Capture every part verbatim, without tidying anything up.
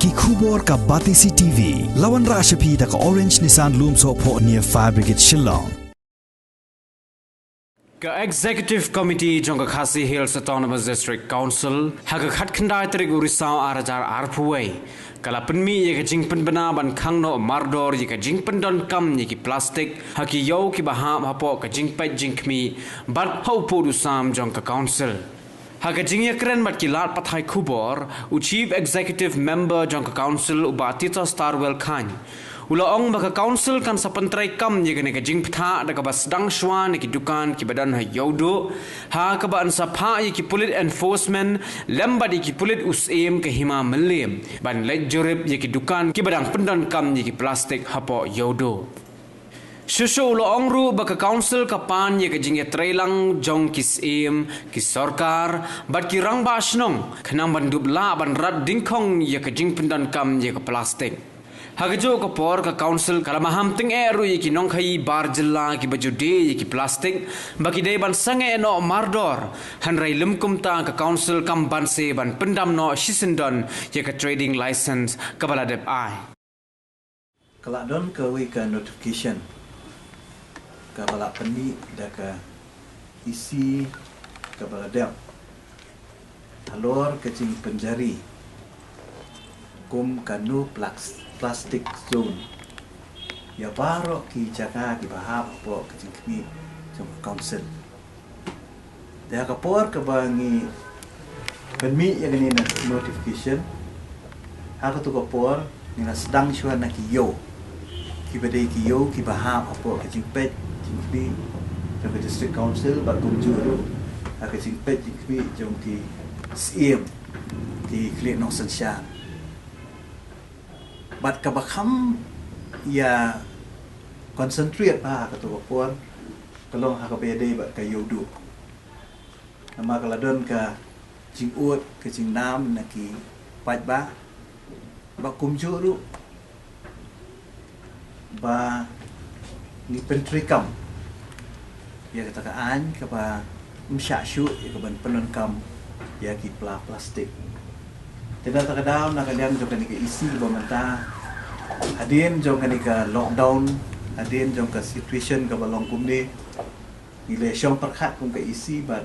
Ki khubor ka Batesi T V. La wanrah sha phi da ka Orange Nissan Lumsohphoh near Fire Brigade Shillong. Ka Executive Committee jong ka Khasi Hills Autonomous District Council ha ka khatkhyndai tarik u Risaw ar hajar arphew wei ka la pynmih ïa ka jingpynbna ban khang noh mardor ïa ka jingpyndonkam ïa ki plastik ha ki ïew kiba hap hapoh ka jingpeit jingkhmih bad ha u pud u sam jong ka Council. Ha ka jingïakren bad ki lad pathai khubor, u Chief Executive Member jong ka Council u Bah Titosstarwell Chyne u la ong ba ka Council kan sa pyntreikam ïa kane ka jingbthah da kaba sdang shuwa na ki dukan kiba don ha Ïewduh, ha kaba yn sa phah ïa ki pulit enforcement lem bad ïa ki pulit u Syiem ka Hima Mylliem ban leit jurip ïa ki dukan kiba dang pyndonkam ïa ki plastik hapoh Ïewduh. Shuh shuh u la ong ruh ba ka Council ka pan ïa ka jingïatreilang jong ki Syiem, ki sorkar bad ki rangbah shnong khnang ban dup lah ban rat dyngkhong ïa ka jingpyndonkam ïa ka plastik. Ha kajuh ka por ka Council ka la maham tyngeh ruh ïa ki nongkhaïi bar jylla kiba ju die ïa ki plastik ba ki dei ban sangeh noh mardor, hynrei lym kumta ka Council kam banse ban pyndam noh shisyndon ïa ka trading license kaba la dep ai. Ka la don kawei ka notification kaba la pynmih da ka E C kaba la dep halor ka jingpynjari kum ka no plax- plastic zone ïa baroh ki jaka kiba hap hapoh ka jingkhmih jong ka Council. Te ha ka por kaba ngi pynmih ïa kane ka notification, ha kato ka por ngi la sdang shuwa na ki ïew kiba dei ki ïew kiba hap hapoh ka jingpeit jingkhmih jong ka District Council bad kumjuh ruh ha ka jingpeit jingkhmih jong ki Syiem, ki khlieh nongsynshar. Bad kaba kham ïa concentrate bha ha kato ka por ka long ha kaba ïadei bad ka Ïewduh. Namar ka la don ka jingud ka jingnam na ki paidbah ba kumjuh ruh ba ngi pyntreikam ïa kata ka aiñ kaba ym shah shuh ïa ka ban pyndonkam ïa ki pla plastik. Te na kata ka daw na ka liang jong kane ka E C kaba mynta, hadien jong kane ka lockdown, hadien jong ka situation kaba long kumne, ngi la shong pyrkhat kum ka E C bad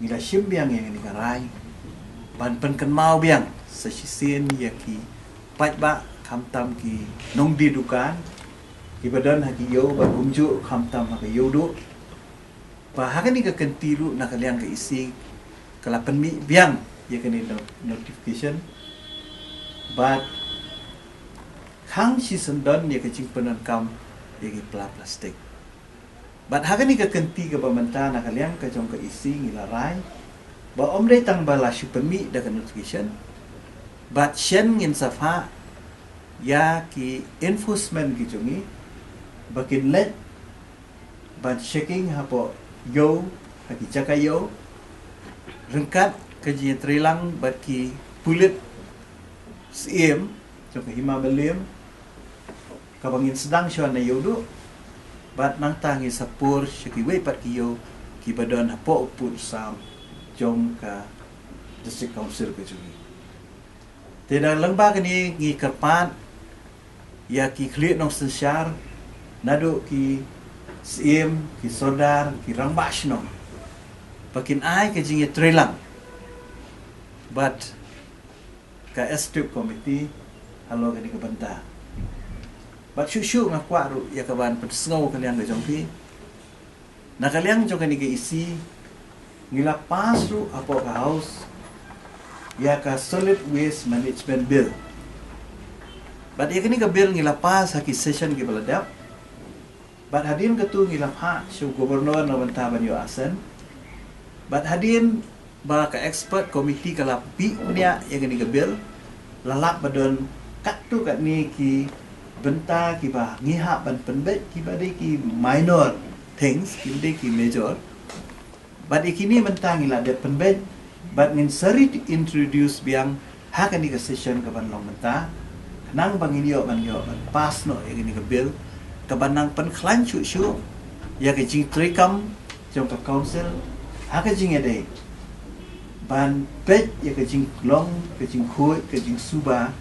ngi la shim biang ïa kane ka rai ban pynkynmaw biang sa shisien ïa ki paidbah khamtam ki nongdie dukan kiba don ha ki ïew bad kumjuh khamtam ha ka Ïewduh. Ba ha kane ka kynti ruh na ka liang ka E C ka la pynmih biang ïa kane no- notification bad khang shisyndon ïa ka jingpyndonkam ïa ki pla plastik. Bad ha kane ka kynti kaba mynta na ka liang ka jong ka E C ngi la rai ba ym dei tang ba la shu pynmih da ka notification bad shen ngin sa phah ïa ki enforcement ki jong ngi ba kin leit ban checking hapoh ïew ha ki jaka ïew ryngkat ka jingïatreilang bad ki pulit Syiem jong ka Hima Mylliem kaba ngin sdang shuwa na Ïewduh bad nangta ngin sa pur sha kiwei pat ki ïew kiba don hapoh u pud u sam jong ka District Council ka jong ngi. Te da lyngba kane ngi kyrpad ïa ki khlieh nongsynshar naduh ki Syiem, ki Sordar, ki Rangbah Shnong ba kin ai ka jingïatreilang bad ka Executive Committee halor kane ka bynta. Bad shuh shuh nga kwah ruh ïa ka ban pynsngew ka liang ka jong phi. Na ka liang jong kane ka E C ngi la pass ruh hapoh ka House ïa ka Solid Waste Management Bill. Bad ïa kane ka bill ngi la pass ha ki session kiba la dep. Bad hadien katu ngi la phah sha u Governor na bynta ban ïoh assent. Bad hadien ba ka expert committee ka la peit bniah ïa kane ka bill, la lap ba don katto katne ki bynta kiba ngi hap ban pynbeit kiba dei ki minor things, kiba dei ki major. Bad ïa kine mynta ngi la dep pynbeit bad ngin sa reintroduce biang ha kane ka session kaban long mynta, khnang ba ngin ïoh ban ïoh ban pass noh ïa kane ka bill kaban nang pynkhlaiñ shuh shuh ïa ka jingtreikam jong ka Council ha ka jingïadei ban peit ïa ka jinglong, ka jingkhuid, ka jingsuba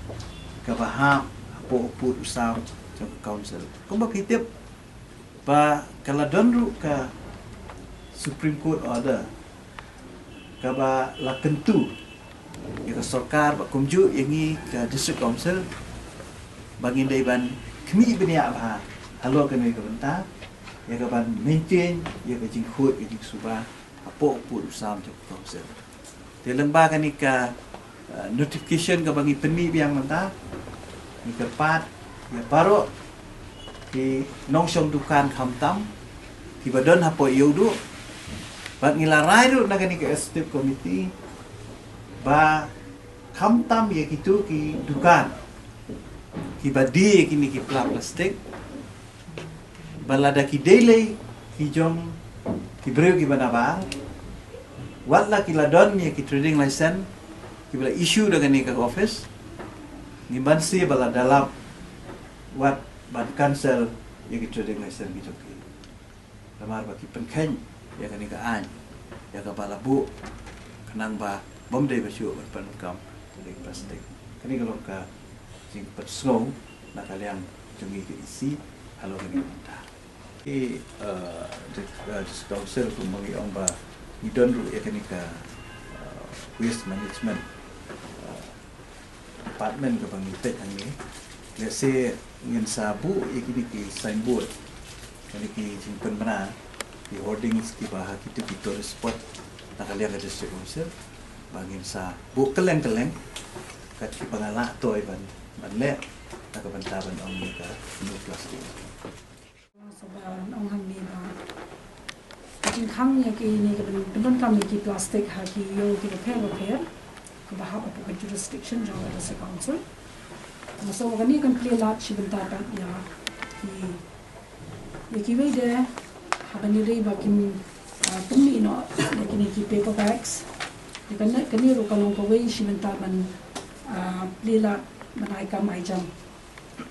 kaba hap hapoh u pud u saw jong ka council. Kumba phi tip ba ka la don ruh ka Supreme Court order kaba la kyntu ïa ka sorkar ba kumjuh ïa ngi ka District Council ba ngin dei ban khmih bniah bha halor kane ka bynta ïa ka ban maintain ïa ka jingkhuid ka jingsuba hapoh u pud u saw jong ka council. Te lyngba kane ka, uh, notification kaba ngi pynmih biang mynta, ngi kyrpad ïa baroh ki nongshong dukan khamtam kiba don hapoh Ïewduh, bad ngi la rai ruh na kane ka executive committee ba khamtam ïa kito ki dukan kiba die ïa kine ki pla plastik, ba lada ki dei lei ki jong ki briew kiba nabar, wat la ki la don ïa ki trading license kiba la issue da kane ka office, ngim banse ba la da lap wat ban cancel ïa ki trading license ki jong ki. Namar ba ki pynkheiñ ïa kane ka aiñ ïa kaba la buh khnang ba bym dei ba shuh ban pyndonkam trading plastik. Kane ka long ka jingpynsngew na ka liang jong ngi ka E C halor kane ka bynta. Ki, uh, District Council kumba ngi ong ba ngi don ruh ïa kane ka, uh, waste management, uh, department kaba ngi peit hangne. Lehse ngin sa buh ïa kine ki signboard, kine ki jingpynbna, ki hoardings kiba ha kito ki tourist spot na ka liang ka District Council, ba ngin sa buh kylleng kylleng kat kiba nga lah to ban, ban leh na ka bynta ban ong ïa ka no plastic. Sa ba ong hangne ba ka jingkhang ïa kine ki ban pyndonkam ïa ki plastik ha ki ïew kiba pher ba pher kaba hap hapoh ka jurisdiction jong ka District Council. Nga sngew ba kane kan plie lad shi bynta pat ïa ki, ïa kiwei de haba ngi dei ba kin, ah, pynmih noh ïa kine ki paper bags. Ïa kane, kane ruh ka long kawei shi bynta ban, ah, plie lad ban ai kam ai jam.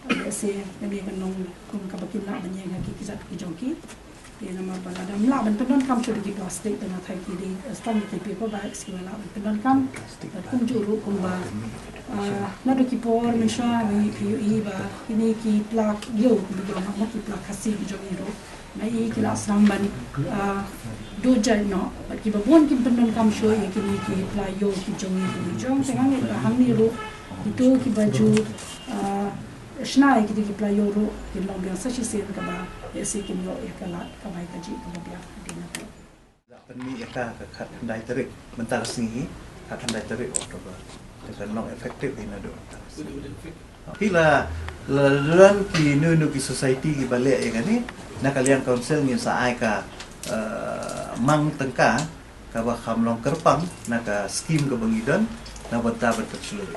Lehse kane kan long kum kaba kin lah ban ïeng ha ki kjat ki jong ki. Te namar ba lada ym lah ban pyndonkam shuh da ki plastik, te nga tharai ki dei, eh, stam ki paper bags kiba lah ban pyndonkam. Bad kumjuh ruh kumba, ah, naduh ki por mynshuwa ngi phi ïohi ba kine ki pla ïew kiba jong, na ki pla Khasi ki jong ngi ruh, nga i ki la sdang ban, ah, duh jait noh. Bad kiba bun kim pyndonkam shuh ïa kine ki pla ïew ki jong ngi, ki jong, te nga ngeit ba hangne ruh kito kiba ju, ah, shna ïa kito ki pla ïew ruh kin long biang sa shisien kaba lehse kin ïoh ïa ka lad kaba ïa ka jingkyrkhu kaba biang hadien nangta. Pynmih ïa ka ka khatkhyndai tarik mynta ka sngi, khatkhyndai tarik October. Te kan long effective hi naduh mynta ka sngi. Phi la, la don kino kino ki society kiba leh ïa kane, na ka liang council ngin sa ai ka, eh, mang tyngka kaba kham long kyrpang na ka scheme kaba ngi don na bynta ban pynshlur.